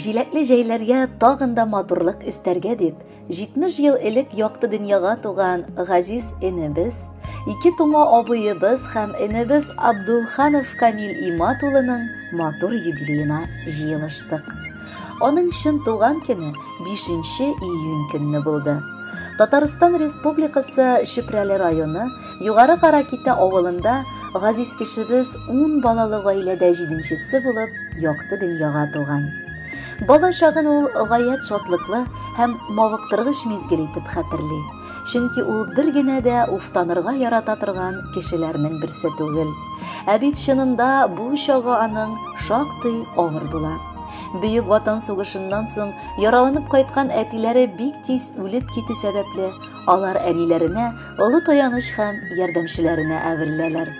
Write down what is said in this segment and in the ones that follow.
Җиләкле җәйләргә тагын да матурлык өстәргә дип, 70 ел элек якты дөньяга туган газиз энебез, ике тума абыебыз һәм энебез Абдулханов Камил Имат улының матур юбилеена җыелыштык. Аның чын туган көне 5 июнь көнне булды. Татарстан Республикасы Чүпрәле районы Югары Каракитә авылында газиз кешебез ун балалы гаиләдә җиденчесе булып якты дөньяга туган. Бала чагын ул гаять шатлыклы һәм мавыктыргыч мизгел итеп хәтерли. Чөнки ул бер генә дә уфтанырга ярата торган кешеләрнең берсе түгел. Ә бит чынында бу чагы аның шактый авыр була. Бөек Ватан сугышыннан соң яраланып кайткан әтиләре бик тиз үлеп китү сәбәпле, алар әниләренә олы таяныч һәм ярдәмчеләренә әвереләләр.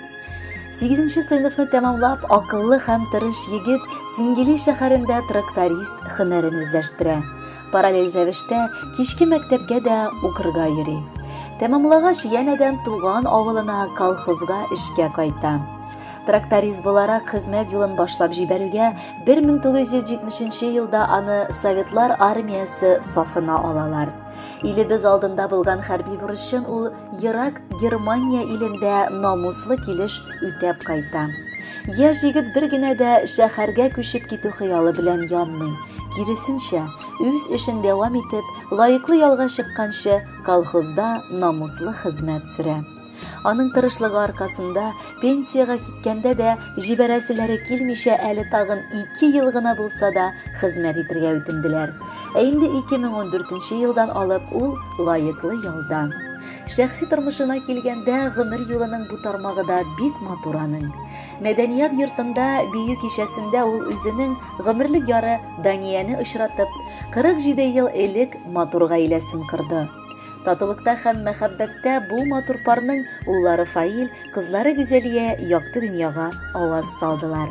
Сигезенче сыйныфны тәмамлап, акыллы һәм тырыш егет Сингели шәһәрендә тракторист һөнәрен үзләштерә. Параллель рәвештә кичке мәктәпкә дә укырга йөри. Тәмамлагач, янәдән туган авылына колхозга эшкә кайта. Тракторист буларак хезмәт юлын башлап җибәрүгә 1970 елда аны Советлар армиясе сафына алалар. Илебез алдында булган хәрби бурычын ул ерак Германия илендә намуслы килеш үтәп кайта. Яшь егет бер генә дә шәһәргә күчеп китү хыялы белән янмый. Киресенчә, үз эшен дәвам итеп, лаеклы ялга чыкканчы колхозда намуслы хезмәт сөрә. Аның тырышлыгы аркасында пенсиягә киткәндә дә җибәрәселәре килмичә әле тагын 2 ел гына булса да хезмәт итергә үтенделәр. Ә инде 2014 елдан алып ул лаеклы ялда. Шәхси тормышына килгәндә, гомер юлының бу тармагы да бик матур аның. Мәдәният йортында бию кичәсендә ул үзенең гомерлек яры Данияне очратып, 47 ел элек матур гаиләсен корды. Татулыкта һәм мәхәббәттә бу матур парның уллары Фаил, кызлары Гүзәлия якты дөньяга аваз салдылар.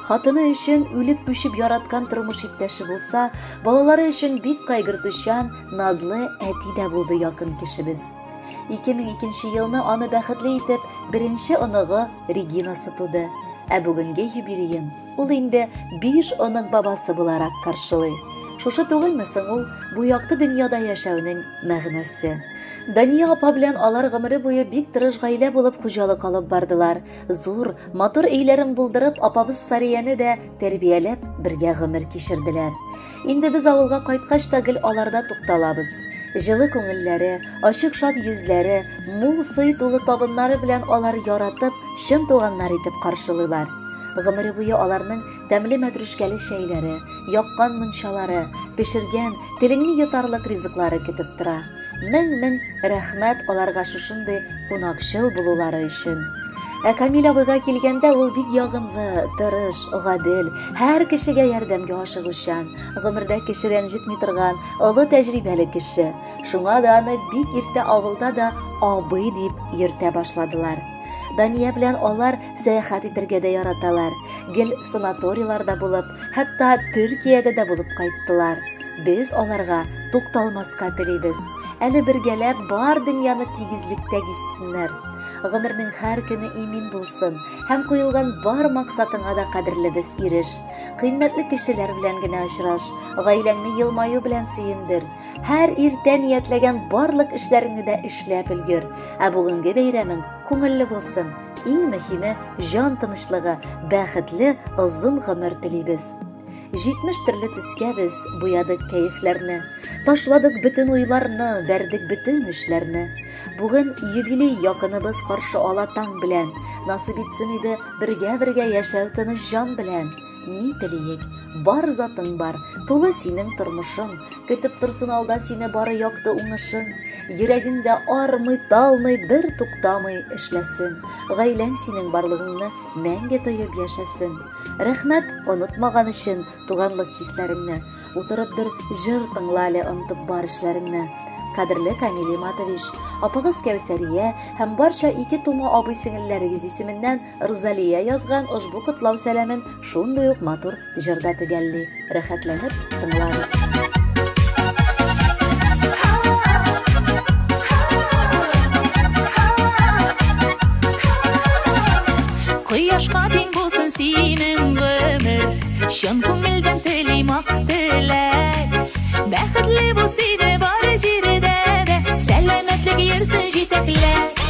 Хатыны өчен үлеп-күчеп яраткан тормыш иптәше булса, балалары өчен бик кайгыртучан, назлы әти дә булды якын кешебез. 2002 елны аны бәхетле итеп беренче оныгы Регинасы туды. Ә бүгенге юбилеен Ул инде биш онык бабасы буларак каршылый. Шушы түгелме соң ул бу якты дөньяда яшәүнең мәгънәсе? Дания апа белән алар гомере буе бик тырыш гаилә булып хуҗалык алып бардылар. Зур, матур өйләрен булдырып, апабыз Сарияне дә тәрбияләп, бергә гомер кичерделәр. Инде без авылга кайткач та гел аларда тукталабыз. Җылы күңелләре, ачык шат йөзләре, мул сый тулы табыннары белән алар яратып, чын туганнар итеп каршылыйлар. Гомере буе аларның тәмле мәтрүшкәле чәйләре, яккан мунчалары, пешергән, телеңне йотарлык ризыклары көтеп тора. Мең-мең рәхмәт аларга шушындый кунакчыл булулары өчен. Ә Камил абыйга килгәндә, ул бик ягымлы, тырыш, гадел, һәр кешегә ярдәмгә ашыгучан, гомердә кеше рәнҗетми торган, олы тәҗрибәле кеше. Шуңа да аны бик иртә авылда да абый дип йөртә башладылар. Дания белән алар сәяхәт итәргә дә яраталар. Гел санаторийларда булып, хәтта Төркиядә дә булып кайттылар. Без аларга тукталмаска телибез. Әле бергәләп бар дөньяны тигезлектә гизсеннәр. Гомернең һәр көне имин булсын һәм куелган бар максатыңа да кадерлебез иреш. Кыйммәтле кешеләр белән генә очраш, гаиләңне елмаю белән сөендер. Һәр иртә ниятләгән барлык эшләреңне дә эшләп өлгер. Ә бүгенге бәйрәмең күңелле булсын. Иң мөһиме җан тынычлыгы, бәхетле озын гомер телибез. 70 төрле төскә без буядык кәефләрне. Ташладык бөтен уйларны, бәрдек бөтен эшләрне. Бүген юбилей якыныбыз каршы ала таң белән. Насыйп итсен иде бергә-бергә яшәү тыныч җан белән. Ни телиек, бар затың бар, тулы синең тормышың. Көтеп торсын алда сине бары якты уңышың. Йөрәгең дә армый, талмый, бер туктамый эшләсен. Гаиләң синең барлыгыңны мәңге тоеп яшәсен. Рәхмәт онытмаган өчен туганлык хисләреңне. Утырып бер җыр тыңла әле онытып бар эшләреңне. Кадерле Камил Иматович, апагыз Кәүсәрия һәм барча ике тума абый-сеңелләрегез исеменнән Рузалия язган ошбу котлау сәламен шундый ук матур җырда төгәлли. Рәхәтләнеп тыңлагыз. Кояшка тиң булсын синең гомер. Чын күңелдән телим ак теләк. Бәхетле бул сине бар җирдә дә. Сәламәтлек йөрсен җитәкләп.